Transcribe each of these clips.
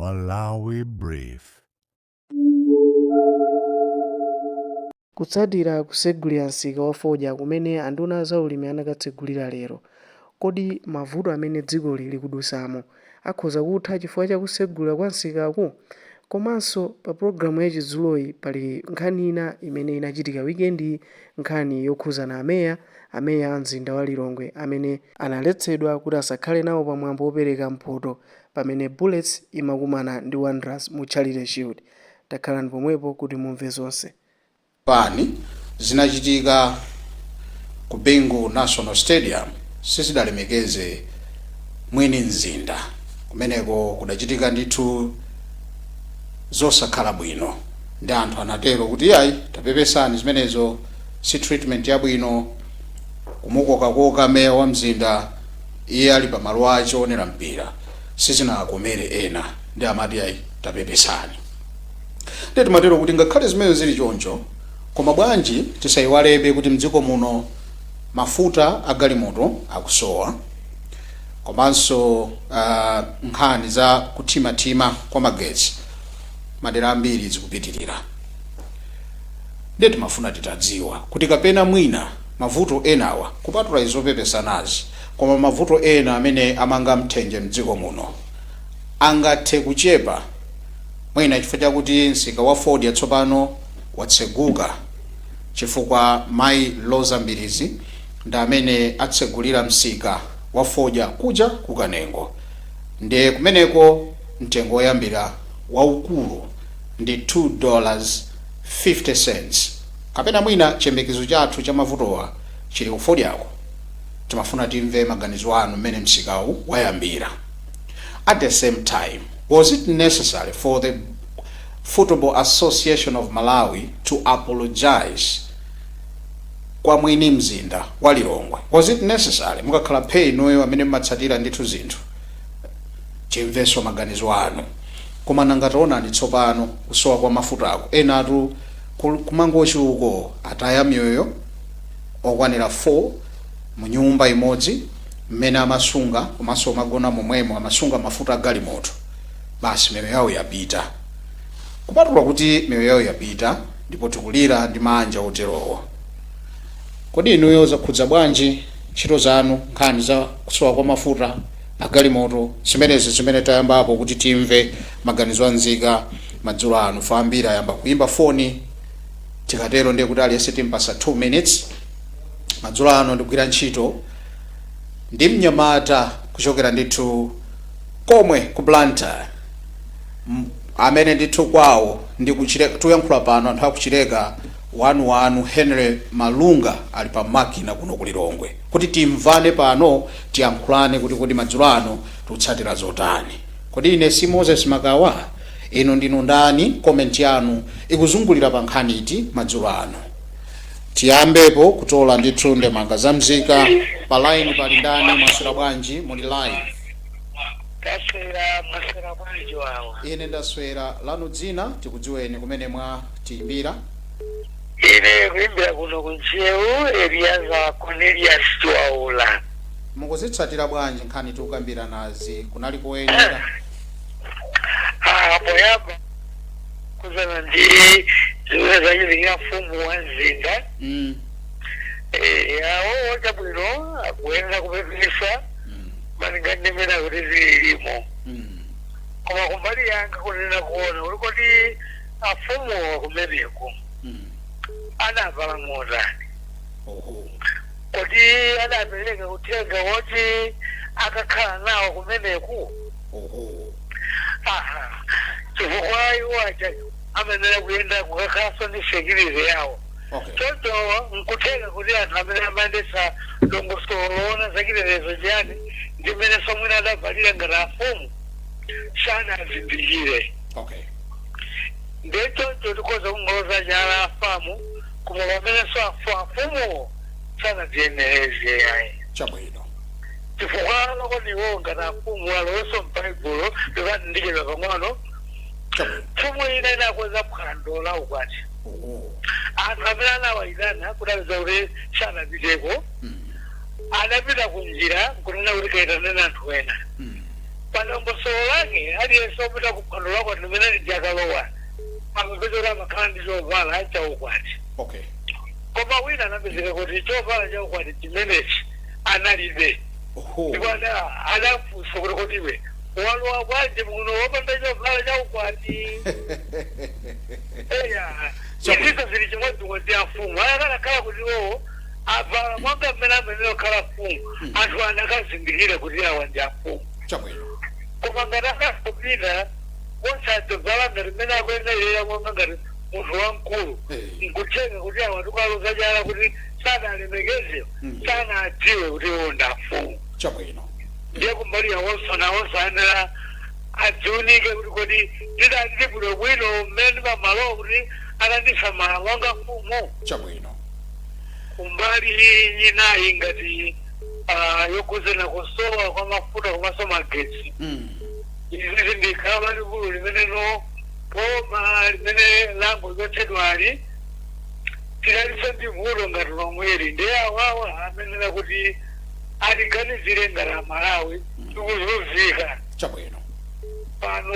Malawi Brief. Kutsatira kusegulira msika wa fodya kumene anduna a zaulimi anakatsegulira lero, kodi mavuto amene dzikoli likudusamo akhoza kutha chifukwa cha kusegulira kwa msikaku? Komanso pa pulogalamu ya chidzuloyi pali nkhani ina imene inachitika wikendi, nkhani yokhuzana ameya a mzinda wa Lilongwe amene analetsedwa kuti asakhale nawo pamwambo wopereka mphoto pamene Bullets imakumana ndi Wanderers mu Charity Shield. Takhalani pomwepo kuti mumve zonse. Pani zinachitika ku Bingu National Stadium sizidalemekeze mwini mzinda. Kumeneko kudachitika ndithu zosakhala bwino ndi anthu anatero kuti iyayi, tapepesani, zimenezo si treatment yabwino, kumukokakoka meya wa mzinda iye ali pamalo ache onera mpira, sizinakomere ena ndi amati ayi, tapepesani. Ndiye timatero kuti ngakhale zimene zili choncho, koma bwanji tisayiwalebe kuti mdziko muno mafuta a galimoto akusowa, komanso nkhani za kuthimathima kwa magetsi madera ambiri zikupitirira. Ndiye timafuna titadziwa kuti kapena mwina mavuto enawa, kupatula izopepesanazi, koma mavuto ena amene amanga mthenje mdziko muno angathe kuchepa mwina chifukwa chakuti msika wa fodya tsopano watseguka, chifukwa mayi Roza Mbilizi ndi amene atsegulira msika wa fodya kuja kukanengo. Ndiye kumeneko mtengo woyambira waukulu ndi $2.50. Kapena mwina chiyembekezo chathu cha mavutowa chili kufodyako? Timafuna timve maganizo anu mmene msikawu wayambira. At the same time, was it necessary for the Football Association of Malawi to apologize kwa mwini mzinda wa Lilongwe? Was it necessary? Mukakhala phe inuyo amene mmatsatira ndithu zinthu, timvenso maganizo anu. Koma nanga taonani tsopano kusowa kwa mafutako, enatu kumangochi uko ataya miyoyo okwanira 4 mu nyumba imodzi mmene amasunga komanso amagona momwemo, amasunga mafuta a galimoto. Basi, miyoyo yawo yapita. Kupatula kuti miyoyo yawo yapita, ndipo tikulira ndi manja oterowo, kodi inuyo zakhudza bwanji ntchito zanu nkhani za kusowa kwa mafuta a galimoto zimenezi, zimene tayambapo kuti timve maganizo a nzika madzulo ano? Fa ambiri ayamba kuimba foni. Tikatero ndiye kuti aliyense timpasa 2 minutes. Madzulo ano ndikugwira ntchito ndi mnyamata kuchokera ndithu komwe ku Blantyre, amene ndithu kwawo ndi kuchileka. Tuyankhula pano anthu akuchileka wanu Henry Malunga ali pa makina kuno ku Lilongwe kuti timvane pano, tiyankhulane kuti kodi madzulo ano tikutsatira zotani. Kodi ine si Moses Makawa? Inu ndinu ndani? Comment yanu ikuzungulira pa nkhani iti madzulo ano? Tiyambepo kutola ndithu ndemanga za mzika. Pa line pali ndani? Mwaswera bwanji? Muli live. Taswera, mwaswera bwanji wawa? Ine ndaswera. Lanu dzina, tikudziweni kumene mwatiyimbira. Ine kuimbira kuno kuntcheu, Eliaza Cornelius Chiwaula. Mukuzitsatira bwanji nkhani tikukambira nazi? Kunali koyenera? Ah, poyamba kuzana ndi zimene zachitikira mfumu wa mzinda, awo chabwino, akuyenera kupepesa malinga ndimene kuti zililimo. Koma kumbali yanga, kunena kuona uli kodi afumuwa kumeneko anavala motani? Kodi adapereka uthenga woti akakhala nawo kumeneku? Aha, chifukwa iwo aja amayenera kuyenda kukakhalanso ndi security yawo. Choncho nkutheka kuti anthu amene amayendetsa dongosolo loona zachitetezo chiyani ndi mmene somwene adavalira ngati afumu sanazindikire. Ndiye choncho tikhoza kungoloza chala afamu, koma pamenenso afumuwo sanadziyenereze ayi. Chifukwa lokoti iwo ngati afumu alowenso m'Baibulo, tikati ndichedwa pang'ono. Mfumu ina inakonza phwando la ukwati. Anthu amene anawayitana kudapeza kuti sanapiteko, adapita kunjira nkunena kuti kayitaneni anthu ena. Padongosolo lake, aliyense opita kuphwando lako limene lijakalowa amapeza kuti amakhala ndi chovala chaukwati. Koma wina anapezeka kuti chovala chaukwati chimenechi analibe. Ndipo adafunsa kuti iwe walowa bwanji muno wopanda chovala chaukwati? Eya, izizo zili chimodzimodzi. Afumu ayakanakhala kuti iwowo avala mwanga mmene amenera kukhala mfumu, anthu anakazindikira kuti awa ndi afumu. Koma ngati akapita osadzavala ngati mmene akuyenerera, monga ngati munthu wamkulu, nkutheka kuti awa tikaloza chala kuti sanalemekeze, sanadziwe kuti iwo ndi afumu. Ndiye kumbali yawonso nawonso ayenera adziunike kuti kodi ndidali bwino bwino mmene ndimamalowa kuti atandisamala monga mfumu? Kumbali inayi, ngati yokhudzana kusowa kwa mafuta komanso magetsi, izizi ndikhala lalikulu limene no boma limene langochotsedwali tidalitse ndi vuto ngati lomweli. Ndiye awawa amenera kuti atiganizire ngati Amalawi tikuzunzika. Pano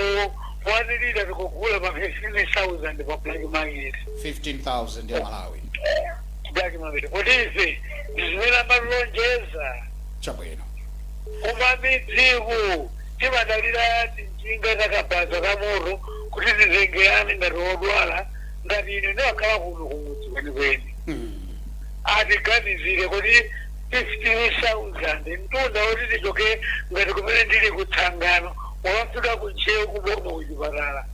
1 lita tikugula pa 15,000 pa black market. 15,000 ya Malawi? Black market. Kuti ife ndi zimene amalonjeza? Kumamidziku timadalira tinjinga takabaza kamoto kuti tizengerane ngati odwala. Ngati ine ndimakhala kuno kumudzi kwenikweni, atiganizire kuti 15,000 mtunda woti tichoke ngati kumene ndili kutsangano wafika kuNtcheu kuboma kuchipatala,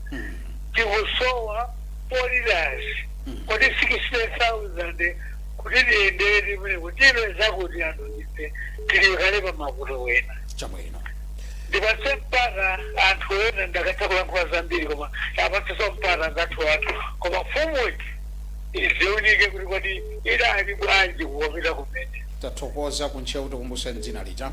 tikusowa 4 liters. Kodi 60,000 kuti tiyendere timene kutilweza kuti anthu ife tili kale pa mavuto wena? Ndipatse mpata anthu ena, ndakatha kulankhula zambiri, koma apatsenso mpata anzathu athu. Koma mfumuyi iziunike kuti kodi idali bwanji kukopita kumene. Tathokoza kuNtcheu. Tikumbuseni dzina lija.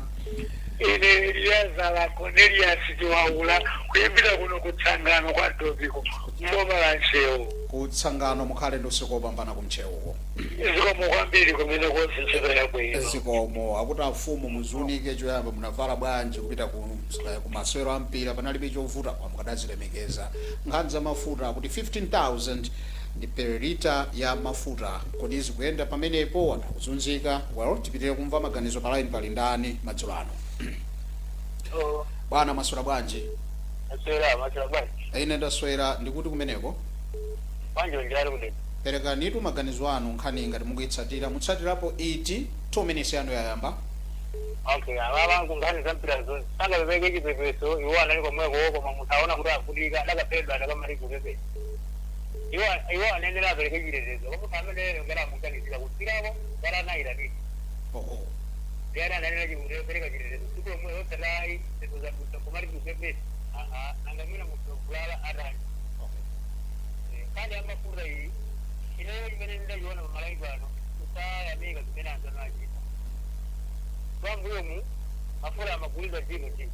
Ine Eliyazala Cornelius Chiwaula, kuyimbira kuno kutsangano kwa Dobiko, mboma la Ntcheu. Kutsangano. Mukhale ndi usiku wopambana kuNtcheuko. Zikomo kwambiri, kumene konse ntchito yabwino. Zikomo. Akuti afumu muziunike choyamba, munavala bwanji kupita ku masewero a mpira? Panalibe chovuta kwa mukadazilemekeza. Nkhani za mafuta, akuti 15,000 ndi per lita ya mafuta. Kodi zikuyenda pamenepo? Anthu akuzunzika. Well, tipitire kumva maganizo. Pa line pali ndani madzulo ano? Oh, Bwana, maswera bwanji? Maswera, maswera bwanji? Ine ndaswera. Ndikuti kumeneko? Bwanji njali kudeni. Perekanitu maganizo anu, nkhani ngati mukuyitsatira, mutsatirapo iti? 2 minutes yanu yayamba. Okay, ava nkhani za mpira zonse sangapepeke chipepeso. Iwo anali komweko, koma munthu aona kuti avutika, adakaphedwa, adakamali kupepesa. Iwo anenera apereke chitetezo kwa munthu amene ngati amuganizira kupirako ngati anayitanisa. Ndiyani ananena chikupereka chitetezo siku lomwe, osatayi zinthu zadusa komati kupepesa? Aa, nanga mwina munthu kulala atani? Nkhani ya mafuta iyi, ineyo chimene ndachiona pamalawi pano, kusayamika zimene anthu anachita pambuyomu. Mafuta amagulidwa dziko dziko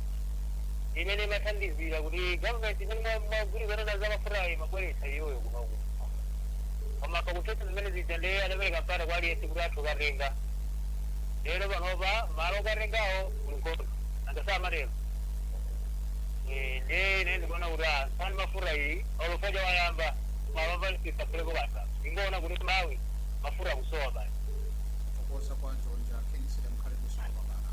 imene imathandizira kuti government imene magwirizana nazo mafuta imabweretsa iyoyo kunoku, koma pakuthetsa zimene zija ndiye adapereka mpata kwa aliyense kuti athu katenga. Lero panopa malo katengawo kuli nkhondo, angasamatero. Ndiye ine ndikuona kuti nkhani mafuta iyi olofoja wayamba mapapa tisakhalepo kanthu, ingoona kuti Malawi mafuta akusowa basi. Tathokoza kwa Njonja Kingston, mukhale ndi usiku wopambana.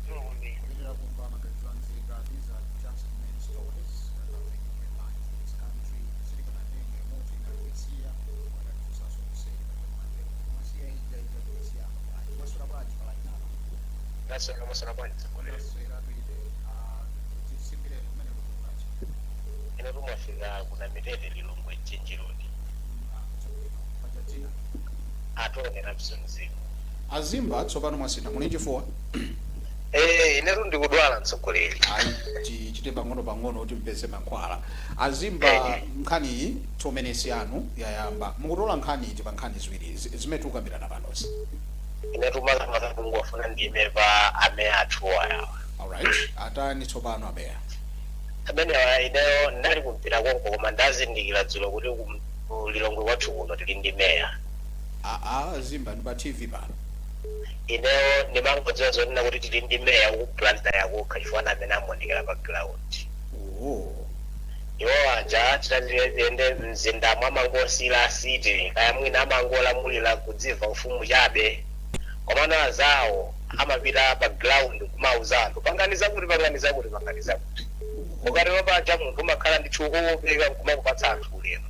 Kupitirira kumva maganizo anzika. These are just main stories that are making headlines in this country. Sitikanatenge moto inalisiya wakatifusaso kuseri pachamatero kumasiya ija ija kuisiya apa bwanji. Maswera bwanji pa line apa? Ndaswera, maswera bwanji, tsogoleri? Ndaswera tuite. Tisimbireni kumene kutukachi. Ine tumwafika kuna Mitete, Lilongwe, Chenjeroni. Chabwino, paja dzina? Atone Rapson Zimba. Azimba, tsopano mwasintha, muli chifuwa? Eh, inetu ndikudwala, mtsogoleri. Ayi, tichite pang'ono pang'ono kuti mpeze mankhwala. Azimba, nkhani iyi, 2 minutes yanu yayamba. Mukutola nkhani iti pa nkhani ziwiri zimene tikukambirana panozi? Inetu makamaka kungofuna ndime pa ameya athu ayawa. Alright, atani tsopano ameya? Amenewa, ineyo ndali kumpira konko, koma ndazindikira dzulo kuti ku Lilongwe kwathu kuno tili ndi meya. Aa, Azimba, ndi pa TV pano. Ineyo ndimangodziwa zonena kuti tili ndi meya ku Blantyre yakokha, chifukwa amene amaonekera pa ground. Oh. Iwo aja titatiyende mzindamo amangosila city, kaya mwina amangolamulira kudziva ufumu chabe, komano azawo amapita pa ground kumauza anthu, "Pangani zakuti, pangani zakuti, pangani zakuti." Ukatero paja munthu umakhala ndi chukuwopeka kumakupatsa anthu ulemu.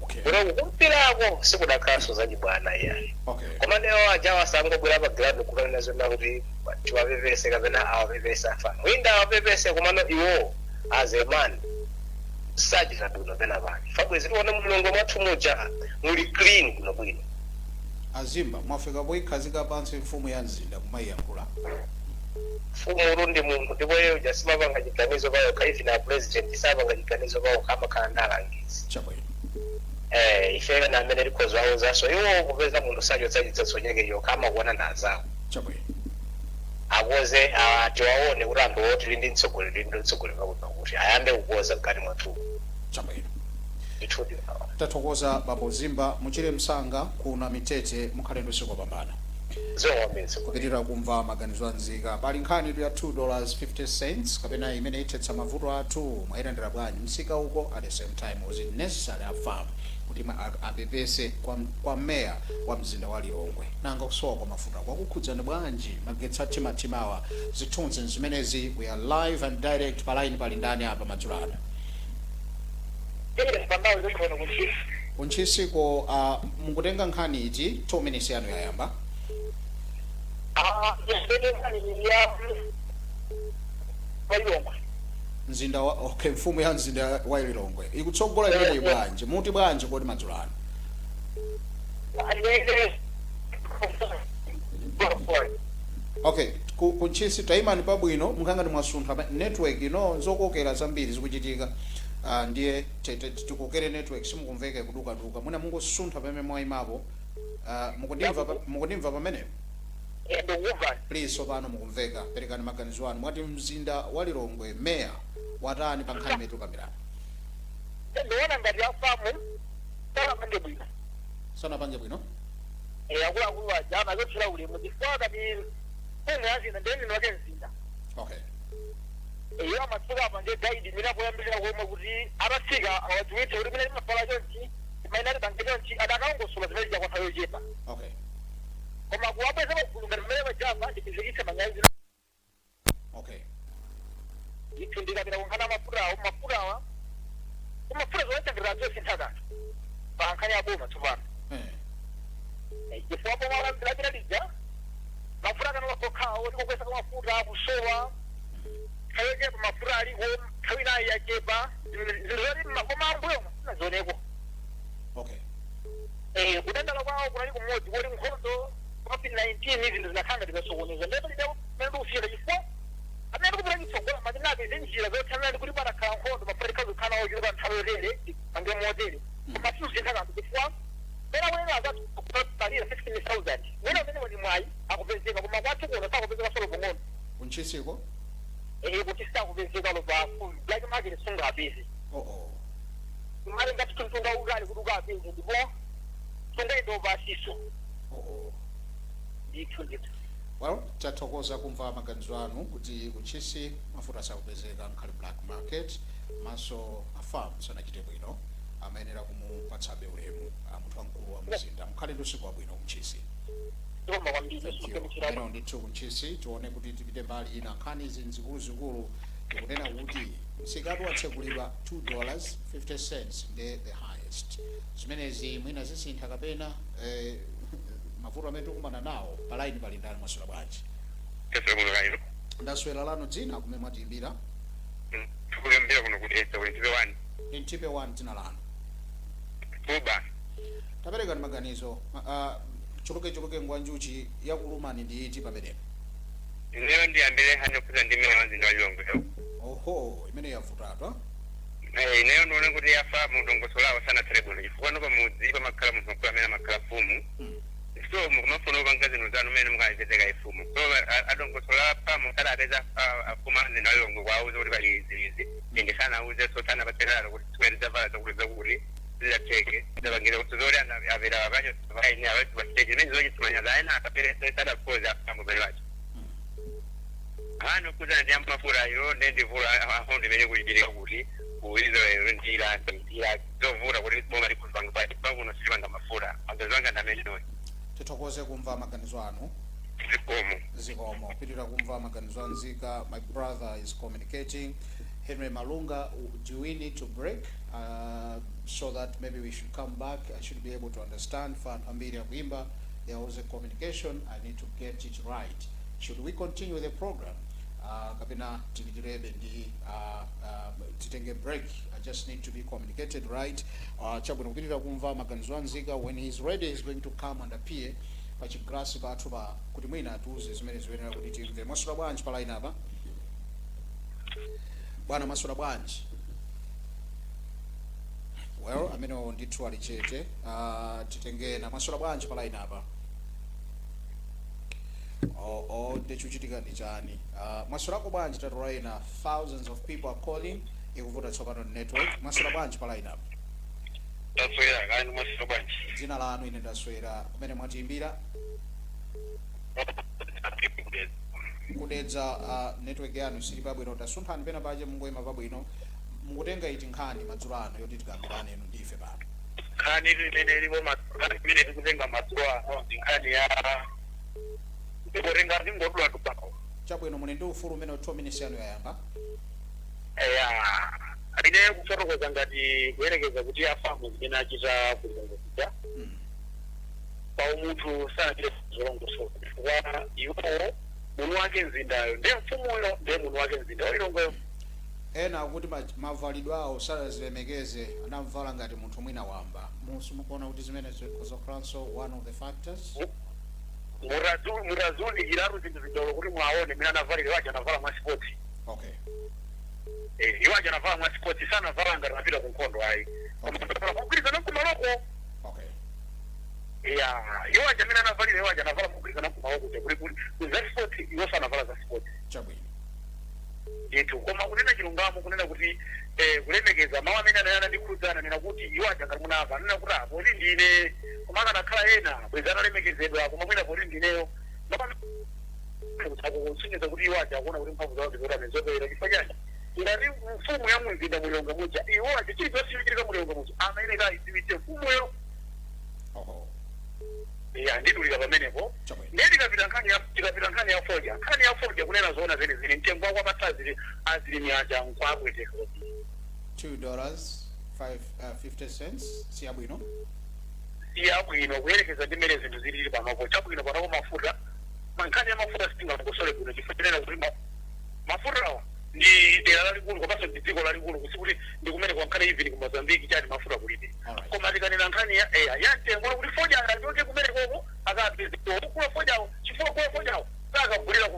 Kuti kumpirako sikudakhalanso zachibwana iyayi. Koma newo aja wasangobwera pa ground kukanena zona kuti tiwapepese kapena awapepese afa mwinda awapepese, komano iwo as a man sachita bwino pena pake. Fabwezi tione mulongo mwathu muja muli clean bwinobwino. Azimba, mwafika poyikhazika pansi mfumu ya mzinda kumayiyankhula. Mfumu ndi munthu, ndipo iye uja simapanga chiganizo payokha. Ife na president sapanga chiganizo payokha, amakhala ndi alangizi. Ife na amene tikhoza awuzaso iwo, kupeza munthu sachotsa chitsotso chake chokha, amakuona na azawo. Akoze, tiwaone kuti anthu oti ndi mtsogoleri, ndi mtsogoleri pakuti pakuti ayambe kukoza mkati mwathu. Ndithudi. Tathokoza, babo Zimba, muchire msanga kuna mitete, mukhale ndi usiku wopambana. Zowambitsa. Kupitirira kumva maganizo anzika pali nkhani ya $2.50 kapena imene ithetsa mavuto athu. Mwayitandira bwanji msika uko? At the same time, was it necessary a FAM kuti apepese kwa meya wa mzinda wa Lilongwe? Nanga kusowa kwa mafuta kwakukhudzani bwanji? Magetsi athimathimawa, zithunzi zimenezi. We are live and direct. Pa line pali ndani apa madzulo ano? Kuntchisiko. Mukutenga nkhani iti? 2 minutes yanu yayamba. Ah, ya Lilongwe. Mzinda wa, okay, mfumu ya mzinda wa Lilongwe ikutsogola imeneyi bwanji? Muti bwanji kodi madzulo ano? Aliyele. Okay, kuntchisi tayimani pabwino, mukhangati mwasuntha network ino, zokokera zambiri zikuchitika. Ndiye tikokere network, simukumveka, kudukaduka. Mwina mungosuntha pamene mwayimapo. Mukundimva pamenepo? Ndikukumva. Please, tsopano mukumveka, perekani maganizo anu. Mwati mzinda wa Lilongwe, meya watani pa nkhani imene tikukambirana? Ndiona ngati a FAM sanapange bwino. Sanapange bwino? Akuluakulu aja amachotsera ulemu, chifukwa kati mfumu ya mzinda ndiye mwini wake mzinda. Iyo amatsuka apange guide mina poyambirira komwe kuti atatsika awadziwitse kuti mine timafala chonchi, timaina tipange chonchi, adakaongosola zimene zija kwa nthawi yochepa. Koma kuwabweza pagulu ngati pamene pajapa ndipizikitse manyazi. Ndithu, ndikapita kunkhani mafutawo, mafutawa kumafuta zowachandirira zosintha kanthu pa nkhani ya boma tsopano. Chifukwa boma lapita lija mafuta akanola kokhawo, tikokwesa kwa mafuta kusowa nthawi yochepa, mafuta aliko nthawi inayi yachepa, zinthu zoti maboma ambuyo sinazioneko. Kudandala kwawo kunali kumodzi koti nkhondo, COVID-19, zinthu zinakhala ngati zasokoneza. Ndipo palibe pamene tikusiyana, chifukwa amene tikupita chitsogola matinabe zinjira zothanana ndi kuti patakhala nkhondo mafuta tikhazi kukhala nawo ochuluka nthawi yotere, pange motere, koma sizisintha kanthu, chifukwa pena kunena azathu palira 16,000, mwina umene ni mwayi akupezeka, koma kwathu kuno sakupezeka solo pang'ono. Kuntchisiko? Kuti sakupezeka lo pa black market sungapeze. Oh. Mali ngati mtunga ukali kuti ukapeze, ndipo sungaende upasiso. Oh. Ndithu, ndithu. Well, tathokoza kumva maganizo anu kuti kuntchisi mafuta sakupezeka nkhali black market, maso a FAM sanachite bwino, amayenera kumupatsabe ulemu a munthu wamkulu wa mzinda. Mukhale ndi usiku wabwino kuntchisi. Zikoma kwambiri. Thank you. Amene ndithu kuntchisi. Tione kuti tipite mbali ina. Nkhani izi nzikuluzikulu. Tikunena kuti msikatu watsekulidwa, $2.50 ndi the highest. Zimenezi mwina zisintha kapena mavuto amene tikumana nawo. Pa line pali ndani? Mwaswera bwanji? Tesera kaino. Ndaswera. Lano dzina, kumene mwatiyimbira? Tikuyambira kuno kuti esa kuti ndipe 1. Ndi Mtipe 1. Dzina lanu? Kuba. Taperekani maganizo. Chuluke chuluke ngwanjuchi yakulumani ndi iti pamenepo? Ineyo ndiyambire nkhani yokhuza ndi meya wa mzinda wa Lilongwe. Oho, imene yavutatu. Ineyo ndione kuti a FAM dongosolo sanatsale bwino, chifukwa no pamudzi pamakhala munthu mkulu amene amakhala mfumu. So mukumafuna kupanga zinthu zanu mmene mukayipezeka ifumu, so adongosolo a FAM sadapeza afumu a mzinda wa Lilongwe kuwauza kuti pali izi izi, ende sanauze, so sanapatseralo kuti sikwere zavala zakuti zakuti zidatheke. zidapangira kuti zoti apita akacho paine awesi pa stage imene zochitsimanya aina akapere sadapkoza a FAM pene pacho. Nkhani kuzana ndi amafura yo ndendivula ahondo imene kuchitika kuti ku Israel ndi Iran, Iraq, zovuta kuti boma likuzipanga pakuno silipanga mafura. Maganizo anga ndi amenewo. Tithokoze kumva maganizo anu. Zikomo. Zikomo. Pitira kumva maganizo anzika. My brother is communicating. Henry Malunga, do we need to break so that maybe we should come back? I should be able to understand. Fan ambiri akuimba. There was a communication. I need to get it right. Should we continue the program kapena tipitirebe ndi titenge break? I just need to be communicated right. Chabwino, kupitirira kumva maganizo anzika. When he's ready, he's going to come and appear pachigrasi pathu pa kuti mwina atiuze zimene zikuyenera kuti timve. Mwaswera bwanji pa line apa, bwana? Mwaswera bwanji? Well, amenewo ndithu ali chete. Titengena. Mwaswera bwanji pa line apa? Oh, ndichuchitika ndi chani? Mwaswerako bwanji? Tatulaina, thousands of people are calling, ikuvuta tsopano network. Mwaswera bwanji pa line apa? Taswera kani, mwaswera bwanji? Dzina lanu? Ine ndaswera. Kumene mwatiimbira? Kudedza. Network yanu sili pabwino, tasunthani pena pache, mungoyima pabwino. Mukutenga iti nkhani madzulo ano yoti tikambirane inu ndife pano? Nkhani imene ilipo, nkhani imene tikutenga madzulo ano ndi nkhani ya ndikutenga ndingodula tupako. Chabwino, muli ndi ufulu umene, 2 minutes yanu yayamba. Eya, ine kufotokoza ngati kuyerekeza kuti a FAM zimene achita kulilongosita pa umunthu sanachite zolongosoka, chifukwa iwowo munthu wake mzindayo ndiye mfumuyo, ndiye munthu wake mzinda walilongweyo. Ena akuti mavalidwe awo sanazilemekeze, anamvala ngati munthu mwina wamba. Mukuona kuti zimene zikuzokhalanso one of the factors? Mutazundikiratu zinthu zidolo kuti mwaone mene anavalira iwaja, anavala mwa sports. Iwaja anavala mwa sports, sanavala ngati anapita ku nkhondo ayi, koma anavala kugwirizana mkumaloko. Ya, iwaja amene anavalira iwaja anavala kugwirizana mkumaloko kuti kuti za sports, iwo sanavala za sports. Ndithu, koma kunena chilungamo, kunena kuti kulemekeza mawu amene anayana ndikhudzana nena kuti iwo aja ngati munamva anena kuti ah, poti ndine, koma akanakhala ena bwezi atalemekezedwa, koma mwina poti ndineyo, kusonyeza kuti iwo aja akuona kuti mphamvu zawo ndizotani, zopera. Chifukwa chani? Ngati mfumu ya mumzinda mulilonga muja, iwo aja chilichonse chochitika mulilonga muja amayeneka ayidziwitse mfumuyo. Ya, ndidulira pamenepo. Ndiye tikapita nkhani ya fodya, nkhani ya fodya, kunena zoona zenizeni, mtengo wako apatsa azilimi aja nkwabweteka. $2 5 50 cents siyabwino. Siyabwino kuyerekeza ndi mmene zinthu zilili panopo. Chabwino, panopo mafuta, nkhani ya mafuta sitingakosole bwino, chifukwa chinena kuti mafuta awa ndi dera lalikulu komanso ndi dziko lalikulu, kusikuti ndi kumene kwa nkhani even ku Mozambiki chani mafuta kulibe. Koma tikanena nkhani ya eya ya mtengo kuti fodya akachoke kumene koko akapeze kukula fodyawo, chifukwa kula fodyawo sakagulira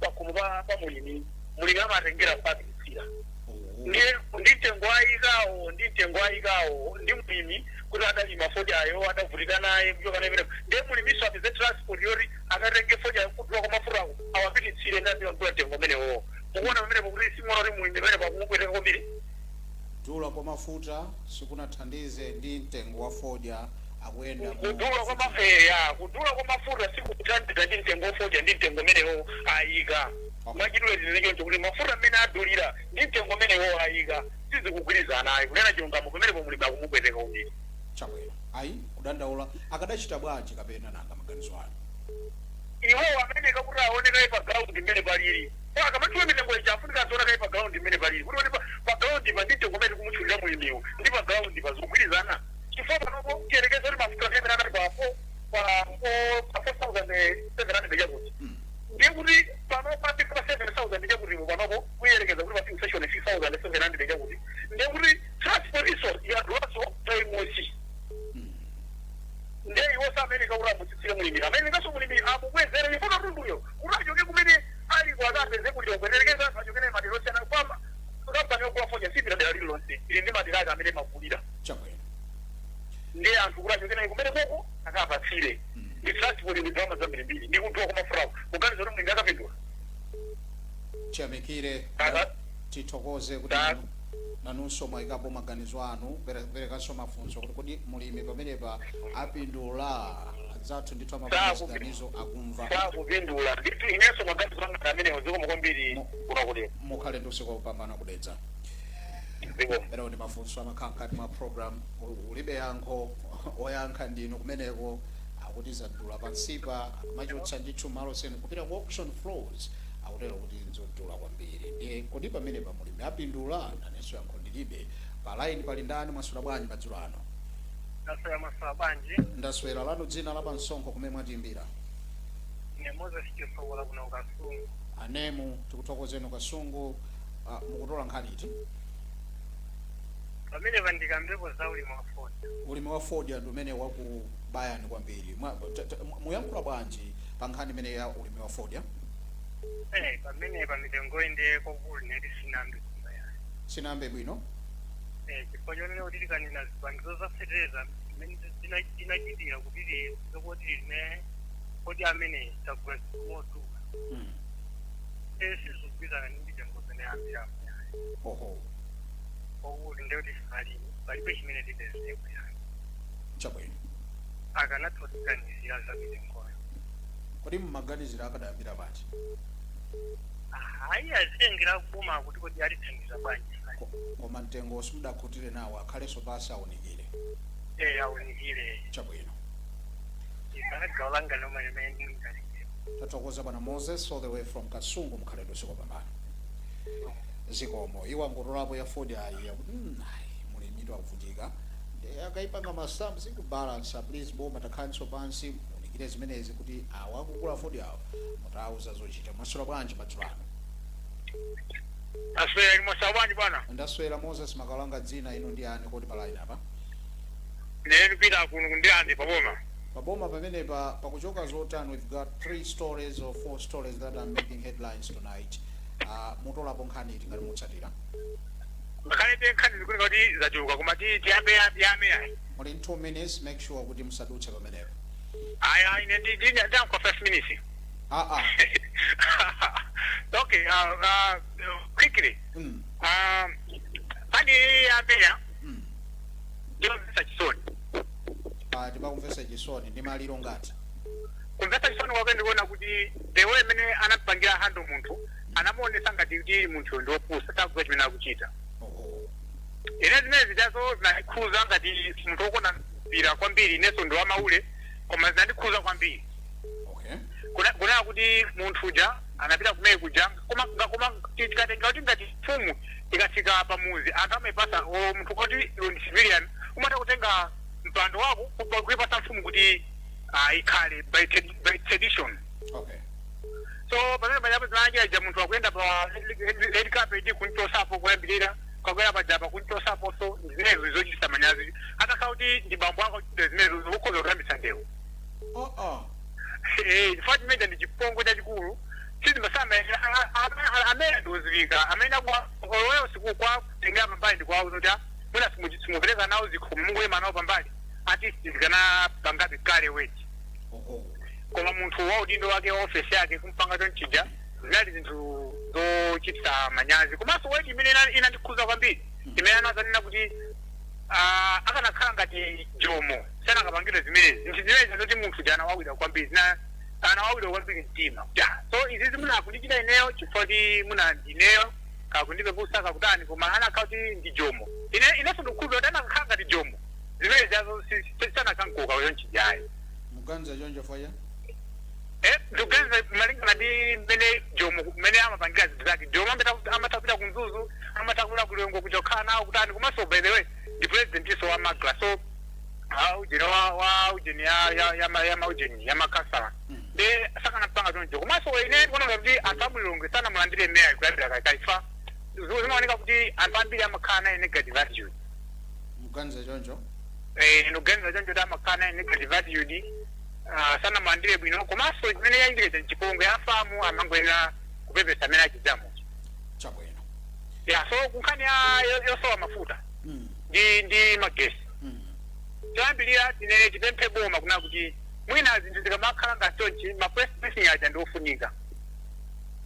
pakhomo pa mulimi, mulimi amatengera papitsira. Ndi mtengo ayikawo, ndi mtengo ayikawo ndi mulimi kuti adalima fodyayo, adavutika naye kuchoka naye pamenepo, ndiye mulimiso apeze transport yoti akatenge fodyayo kudula kwa mafutawo awapititsire, ndi ambiwa mtengo umenewo. Mukuona pamenepo kuti simuona kuti mulimi pamenepo akumupweteka kwambiri? Kudula kwa mafuta sikunathandize ndi mtengo wa fodya akuyenda Kudula kwa mafeya, kudula kwa mafuta sikuthandiza ndi mtengo wa fodya ndi mtengo umenewo ayika. Mwachidule tinene kuti mafuta amene adulira ndi mtengo umenewo ayika sizikugwirizana ayi. Kunena chilungamo, pamenepo mulimi akumupweteka kwambiri. Chabwino. Ayi, kudandaula akadachita bwanji kapena nanga maganizo anu? Iwowo amene kakuti aonekaye pa ground mmene palili, akamatchula mitengo ija afunika azionekaye pa ground mmene palili, kuti oni pa ground pa ndi mtengo umene tikumutchulira mulimiwo ndi pa ground pa zikugwirizana? Chifukwa panopo tiyerekeze kuti mafuta amene anali pa 4,700 chakuti, ndiye kuti panopo pa 7,000 chakuti, panopo kuyerekeza kuti pa filling station 6,700 chakuti, ndiye kuti transport iso yadulaso times. Ndiye iwo sameneka kuti amutsitsire mulimi, amenekanso mulimi amubwezere chifukwa katunduyo kuti achoke kumene aliko akapeze kulilongwe, tiyerekeza anthu achokere madera osiyana, kwamba kampani yogula fodya sipita dera lililonse, ili ndi madera ake amene magulira. Ndiye anthu kuti achoke naye kumene koko akapatsire ndi transport, ndi ndalama zambirimbiri, ndi kudula kwa mafutawo, kuganiza kuti mulimi akapindula? Tiyamikire. Tithokoze kuti Nanunso mwayikapo maganizo anu, kuperekanso mafunso kuti kodi mulimi pamenepa apindula? Adzathu ndithu amapanga ziganizo akumva. Sakupindula ndithu. Inenso maganizo anga amenewo. Zikomo kwambiri kuno kuDedza. Mukhale ndi usiku wopambana, kuDedza. Zikomo. Pero ndi mafunso amakhala mkati mwa program, ulibe yankho, oyankha ndinu kumeneko. Akuti zadula pansipa, akamachotsa ndithu malo senu kupita ku auction floors, akutero kuti nzodula kwambiri. Ndiye kodi pamene pa mulimi apindula? Nanenso yankho ndilibe. Pa line pali ndani? Mwaswera bwanji madzulo ano? Ndaswera, maswera bwanji? Ndaswera. Lanu dzina la pansonkho, kumene mwatimbira? Ine Moses Chisokola, kuno Kasungu. Anemu, tikuthokozeni Kasungu. Mukutola nkhani iti? Pamene pandikambepo za ulimi wa fodya. Ulimi wa fodya ndi umene wakubayani kwambiri. Muyankhula bwanji pa nkhani imene ya ulimi wa fodya? Pamene pa mitengo inde kwakulu neti sinambe kuno yayi. Sinambe bwino. Chifukwa chonena kuti tikanena zipangizo za fetereza zimene tinachitira kuti zokoti limene kodi amene tagula modula, sizikugwirizana ndi mitengo zimene yambirapo yayi. Kwakuti ndekuti alimi palibe chimene tipezeko yayi. Akanatha kutiganizira za mitengoyo. Kodi mmaganizira akadayambira pati? Hayi, azitengera kuboma kuti kodi alithandiza bwanji. Koma mtengo simudakhutire nawo, akhalenso pasi awunikire. Awunikire. Ikana gawo langa lomwe limene ndingalengera. Tathokoza bwana Moses, all the way from Kasungu. Mukhalendo usiku wapambana, zikomo. Iwo angotolapo ya fodya ayi, akuti ayi, mulimitu akuvutika ndi akaipanga masamu sikubalansa. Please boma, takhalenso pansi munikire zimenezi kuti awa akugula fodya awo mutawuza zochita. Mwaswera bwanji madzulo ano? Aswera, mwaswera bwanji bwana? Ndaswera, Moses Makalanga dzina. Inu ndi ani kodi pa line apa? Ine ndipita kuno kuNdirande, paboma. Paboma pamenepa pakuchoka zotani? We've got three stories or four stories that are making headlines tonight. Mutolapo nkhani iti ngati mutsatira? Ngakhale nkhani zikuoneka kuti zachuluka, koma tiyambe yame ayi. Muli in 2 minutes, make sure kuti musadutse pamenepo. Ayi, ine ndiyankha 5 minutes. Ah ah. Okay, quickly. Nkhani yameya ndiyomvetsa chisoni. Ah, timakumvetsa chisoni ndi maliro ngati. Kumvetsa chisoni kwake ndikuona kuti the way imene anapangira handle munthu, anamuonesa ngati kuti munthu ndi wopusa, sakudziwa chimene akuchita. Ine zimene zichazo zinandikhuza ngati munthu wokonda mpira kwambiri. Inenso ndi wamaule, koma zinandikhuza kwambiri. Kunena kuti munthu uja anapita kumene kuja, koma tikatenga kuti ngati mfumu ikafika pamuzi, anthu amaipasa o munthu kuti iwe ndi civilian, umatha kutenga mpando wako kuipasa mfumu kuti ikhale by tradition. So pamene pajapo zinachita, munthu akuyenda pa red carpet, kunchosapo kuyambirira kakwera pajapa kunchosapo. So zimenezo zochitisa manyazi. Atakhala kuti ndi bambo ako achita zimenezo, ukhoza kutambitsa ndewu. Oh oh. Chifukwa chimenecha ndi chipongwe chachikulu. Sizimasama amene ndiwozivika amene oloweyo siku kwa kutengera pambali ndikuwauza kuti mwina simupereka nawo zikhomo, mungoyima nawo pambali, at least zikanapangabe kale weti. Koma munthu wa udindo wake wa ofesi yake kumpanga chonchija, zinali zinthu zochitisa manyazi. Komanso weti imene inandikhuza kwambiri, imene anazanena kuti akanakhala ngati Jomo sanakapangidwe zimenezi. Zinthu zimenezi zoti munthu uja anawawidwa kwambiri, anawawidwa kwambiri mtima. Ja, so izizi muna akundichita ineyo chifukwa kuti muna ndineyo kakundipepusa kakutani, koma anakhala kuti ndi Jomo, ine inenso ndikukhulupirira kuti anakhala ngati Jomo zimene zazo sanakankoka yonchijayi. Muganiza choncho faya? Ndikuganiza malingana ndi mmene Jomo mmene amapangira zinthu zake. Jomo amatha kupita kuMzuzu, amatha kupita kuLilongwe kuja kukhala nawo kutani. Komanso by the way ndi president iso wa MACRA, so ujeni wa ujeni ya maujeni ya makasala ndi sakanapanga choncho. Komanso ine ndikuona kuti anthu amuLilongwe sanamulandire meya kuyambira kalekale. Zimaoneka kuti anthu ambiri amakhala naye negative attitude. Muganiza choncho? Ndikuganiza choncho kuti amakhala naye negative attitude, sanamulandire bwino. Komanso chimene yachitika chipongwe, a FAM amangoyenera kupepesa amene achidzamo. Ya, so kunkhani ya yosowa mafuta ndi magesi, choyambirira tinene tipemphe boma kuna kuti mwina zinthu zikamakhala ngati chonchi, ma press briefing aja ndi ofunika.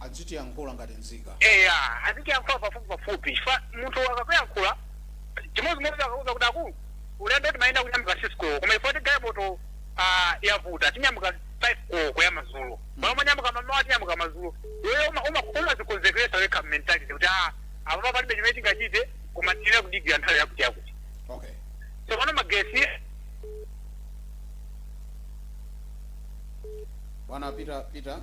Adzitiyankhula ngati nzika. Eya, azitiyankhula pafupi pafupi, chifukwa munthu akakuyankhula chimodzimodzi, akakuza kuti akulu, ulendo timayenda kunyamuka 6 koloko, koma ifo galimoto yavuta, tinyamuka 5 koloko ya madzulo, pano manyamuka mamawa, tinyamuka madzulo. Iweyo umazikonzekeresa wekha mentality kuti apa palibe chimene tingachite, koma tiyene kudikira nthawi yakuti yakuti. Tsopano magesi Bwana Peter, Peter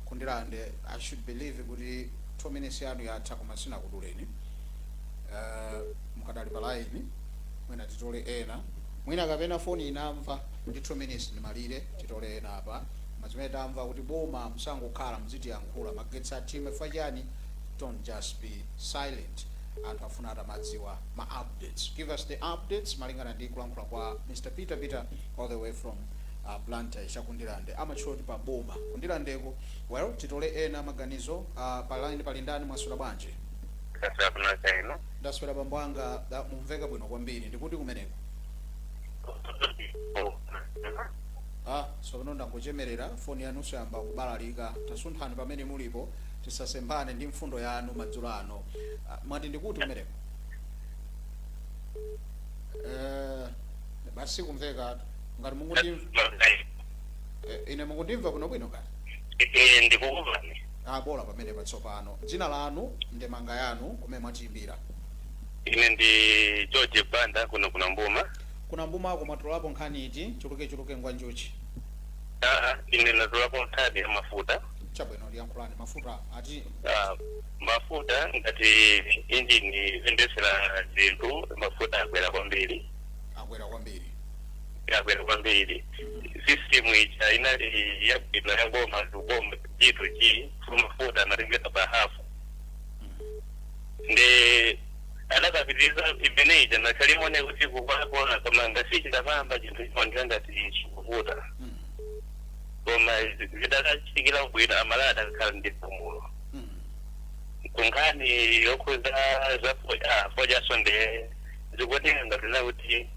Kundilande, I should believe kuti 2 minutes yanu yatha, koma sinakuduleni. Mukadali pa line, mwina titole ena, mwina kapena foni inamva kuti 2 minutes ndimalire. Titole ena apa. Koma zimene tamva kuti boma musangokhala, muzitiyankhula. Magetsi athime fachani? Don't just be silent. Anthu afuna atamadziwa ma updates. Give us the updates. Malingana ndi kulankhula kwa Mr Peter Peter all the way from Blantyre, chakundilande, amatchula kuti pa boma kundilandeko. Well, titole ena maganizo. Pa line pali ndani? Mwaswera bwanji? Ndaswera ino. Ndaswera, bambo anga. Mumveka bwino kwambiri. Ndikuti kumeneko? Tsopano ndangochemerera, foni yanunso yamba kubalalika. Tasunthani pamene mulipo, tisasembane ndi mfundo yanu madzulo ano. Mwati ndikuti kumeneko? Basi, kumveka ngati mukundimva. Ine mukundimva bwinobwino kati? Ndikukumvani. Bola pamene patsopano. Dzina lanu, ndemanga yanu, kumene mwatiyimbira? Ine ndi George Banda, kuno kuna Mbuma. Kuna Mbumako mwatolapo nkhani iti? Chuluke chuluke ngwanjuchi. Ine natolapo nkhani ya mafuta. Chabwino, liyankhulani. Mafuta ati? Mafuta ngati injini yoyendesera zinthu, mafuta akwera kwambiri. Akwera kwambiri. Akwera kwambiri. System ija inali yabwino ya boma kuboma G to G, mafuta amatengeka pa hafu, ndi adakapitiriza imene ija nakhalimone kuti kukwakona, koma ngasichitapamba chinthu chimaoneka ngati chikuvuta. Koma zidakachitikira bwino, amalala adakakhala ndi mpumulo. Kunkhani yokhuza za fodyaso, nde zikuoneka ngati nakuti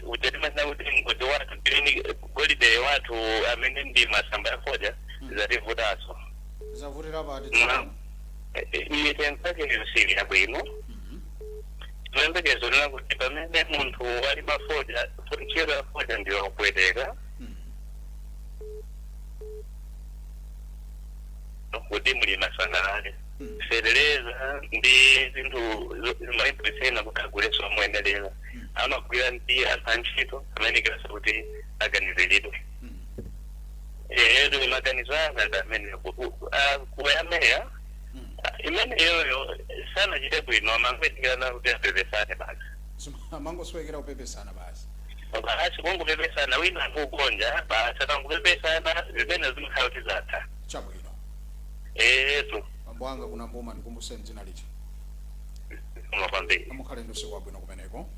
utetimazina kuti mgodi wathu green golide wathu amene ndi masamba ya fodya zativutaso. Zavutira pati tsopano? Mitengo yake sili yabwino. Chiyembekezo nena kuti pamene munthu ali mafodya, ntchito ya fodya ndiyo kupweteka kuti mulimi asangalale. Fetereza ndi zinthu zimayipusena kuti aguleso moyenerera, amagwira ndi anthu antchito amenekeranso kuti aganiziridwe. Edo maganizo anga ndi amene kuyameya imene yoyo sanachite bwino, amangoitikirana kuti apepesane basi. Mangosowekera kupepesana basi. Basi, kungopepesana, wina akukonja basi, akangopepesana zimene zimakhala kuti zatha. Chabwino. Eto. Bambo anga kuna Mbuma, ndikumbuseni dzina licha. Koma kwambiri. Amukhale ndi usiku wabwino kumeneko.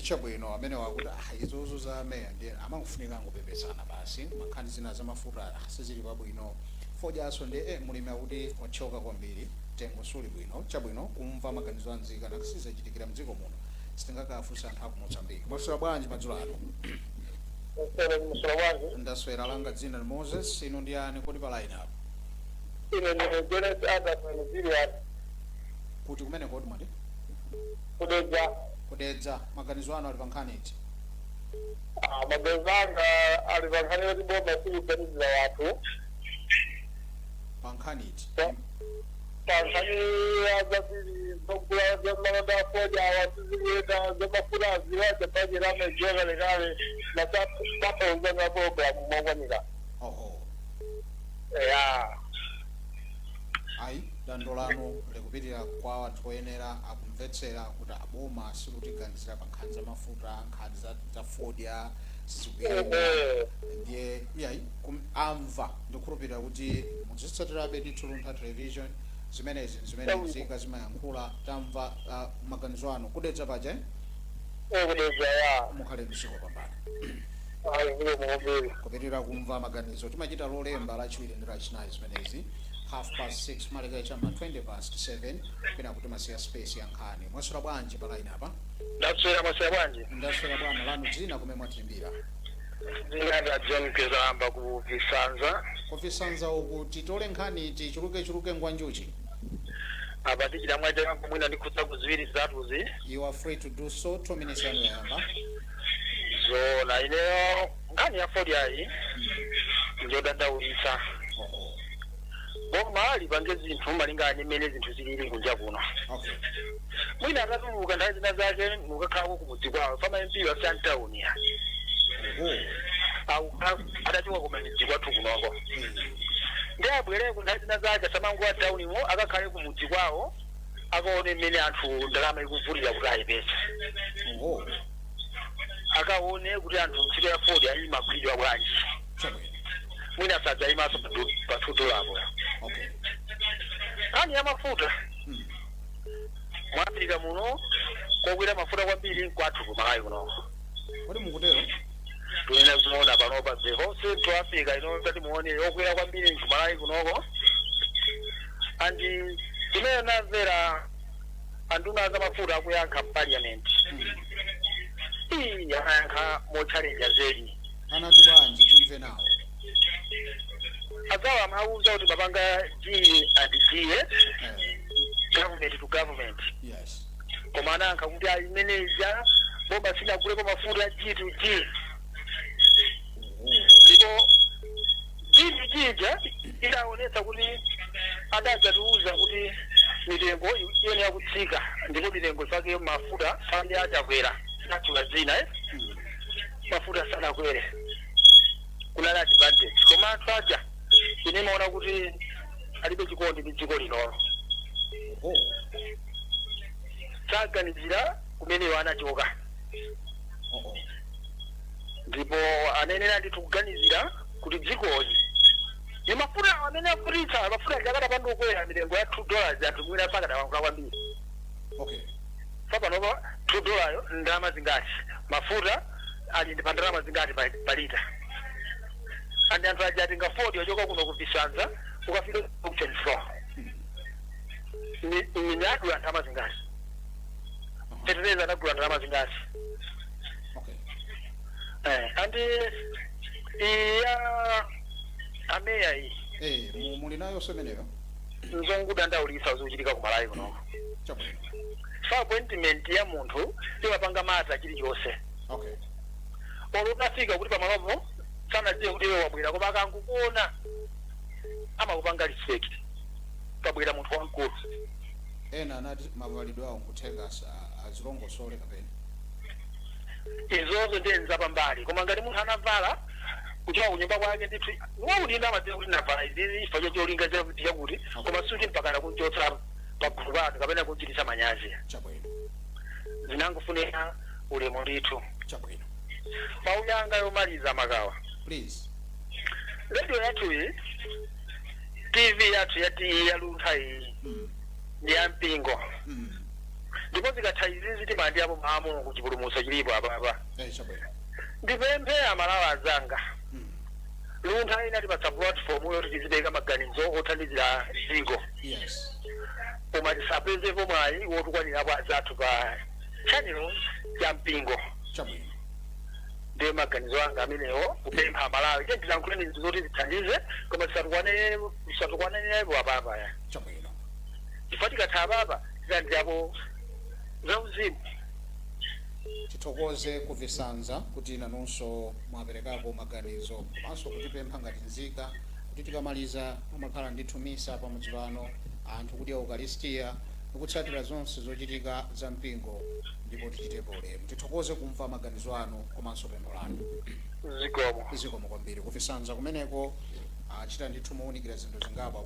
Chabwino, amene wakuti izozo za meya ndiye amangofunika angopepesana basi. Makhani zina zamafuta sizili pabwino, fodyaso ndi mulimi akuti wachoka kwambiri, tengo suli bwino. Chabwino, kumva maganizo anzika nakasizachitikira mdziko muno, sitingakafunsa anthu aku Mozambique. Mwaswera bwanji madzulo ano? Musula bwanji? Ndaswera. Langa dzina ni Moses. Inu ndi ani kodi pa line apo? Ine ndine Jones Anderson Zilian. Kuti kumene kodi mwati? Kudedza. Kudedza. Maganizo anu ali pa nkhani iti? Maganizo anga ali pa nkhani yoti boma sikuganizira wanthu. Pa nkhani iti? Pa nkhani ya zambiri, zogula zamalonda afodya awa sizikuyenda, zamafuta aziwaja bajeti amadziwa kalekale na sapauzana programu mokwanira. Oho. Ya. Ayi, dando lanu likupitira kwa anthu oyenera, akumvetsera kuti aboma sikutiganizira pa nkhani za mafuta, nkhani za fodya sizikuyenda. Ndiye iyayi, amva. Ndikukhulupirira kuti muzitsatirabe ndithu Luntha Television. Zimenezi zimene nzika zimayankhula. Tamva maganizo anu. Kudedza paja, eh? Kudedza, ya. Mukhale ndi usiku wopambana. Ayi, zikomo kwambiri. Kupitirira kumva maganizo, timachita Lolemba, Lachiwiri ndi Lachinayi zimenezi, 6:30 maleka chama 7:20, kwina kuti masiya space ya nkhani. Mwaswera bwanji pa line apa? Ndaswera. Mwaswera bwanji? Ndaswera, bwana. Lanu dzina, kumene mwatiimbira? Ndingati John Kezalamba ku Visanza. Kuvisanza uku titole nkhani, tichuluke chuluke ngwanjuchi. Apa tichita mwacha mwina ndikhudza ku ziwiri zitatuzi. You are free to do so. 2 minutes yanu yayamba. Zona, ineyo nkhani ya fodyayi njodandaulitsa. Oho. Boma lipange zinthu malingana ndi mmene zinthu zilili kunja kuno. Mwina atatuluka nthawi zina zake mukakhalako kumudzi kwawo, fama MP wa town ya Oho. adachoka kumidzi kwathu kunoko, ndi abwereko nthawi zina zake, asamangowa townimo, akakhale kumudzi kwawo, akaone mmene anthu ndalama ikuvutira kuti ayipeze. Oho. Akaone kuti anthu ntchito ya fodya imagwiridwa bwanji. Mwina sadzayimanso pa $2 po. Nkhani ya mafuta, mu Africa muno kokwera mafuta kwambiri nkwathu kumalawi kunoko. Kodi mukutero? Tunena zoona, panopa the whole Central Africa ino tati muone, yokwera kwambiri nkumalawi kunoko. And imene namvera anduna za mafuta akuyankha parliament, iyi anayankha motchalenja zedi. Anati bwanji? Timve nawo. Adzawa amauza kuti mapanga G and G, government to government. Koma anayankha kuti ayi, imeneja boma sinaguleko mafuta G to G. Ndipo G to G ija idaonetsa kuti adadzatiuza kuti mitengo iyenera kutsika, ndipo mitengo zake mafuta sandi achakwera natchula zina, eh? Mafuta sanakwere, kunali advantage. Koma anthu aja ine maona kuti alibe chikondi ndi dziko linolo. Saganizira kumeneyo anachoka. Ndipo anenera ndithu kuganizira kuti dzikoli ni mafuta amene afutitsa mafuta ajakata pandokwera mitengo ya $2, anthu mwina sakadawankhula kwambiri. Sapanopa $2 yo ndalama zingati? Mafuta ali ndi pa ndalama zingati pa lita? Andi anthu aja atenga 40 ochoka kuno ku Visanza ukafika ku 24, ni adula ndalama zingati? Fetereza anagula ndalama zingati? Andi iya ameya iyi. Muli nayo semeneyo? Nzongudandaulitsa zikuchitika ku Malawi kunoko. Fa appointment ya munthu imapanga mata chilichonse. Olo utafika kuti pamalopo sanadziwe kuti iwe wabwera, koma akangukuona amakupanga respect, pabwera munthu wamkulu. Ena anati mavalidwe awo nkutheka azilongosole kapena. Izozo ndiye nzapambali, koma ngati munthu anavala kuchoka kunyumba kwake ndithu waulinda amadziwa kuti navala izizi chifukwa chocholinga chakuti chakuti. Koma suti mpakana kunchotsa pagulu panthu kapena kunchititsa manyazi. Zinangofunika ulemu ndithu. Mawu yanga yomaliza, Makawa. Please. Radio yathu iyi, TV yathu yati yaluntha iyi, ndi ya mpingo. Ndipo zikatha izizi timandiyapo mawu Mulungu, chipulumutso chilipo apapa. Chabwino. Ndipemphe Amalawi azanga, Luntha ina tipatsa platform yoti tizipereka maganizo othandizira dziko, koma tisapezepo mwayi wotukwanirapo azathu pa channel ya mpingo. Ndiye maganizo anga amenewo, kupempha Amalawi tiye tilankhuleni zinthu zoti zithandize, koma tisatukwanenepo apapa ya. Chifukwa tikatha apapa tilandirapo zauzimu. Tithokoze kuvisanza kuti nanunso mwaperekako maganizo, komanso kutipempha ngati nzika kuti tikamaliza amakhala ndithu misa pamudzi pano, anthu kudya ukaristiya ndikutsatira zonse zochitika za mpingo, ndipo tichitepo ulemu. Tithokoze kumva maganizo anu komanso pempho lanu. Zikomo. Zikomo kwambiri kuvisanza kumeneko. Achita ndithu mowunikira zinthu zingapo.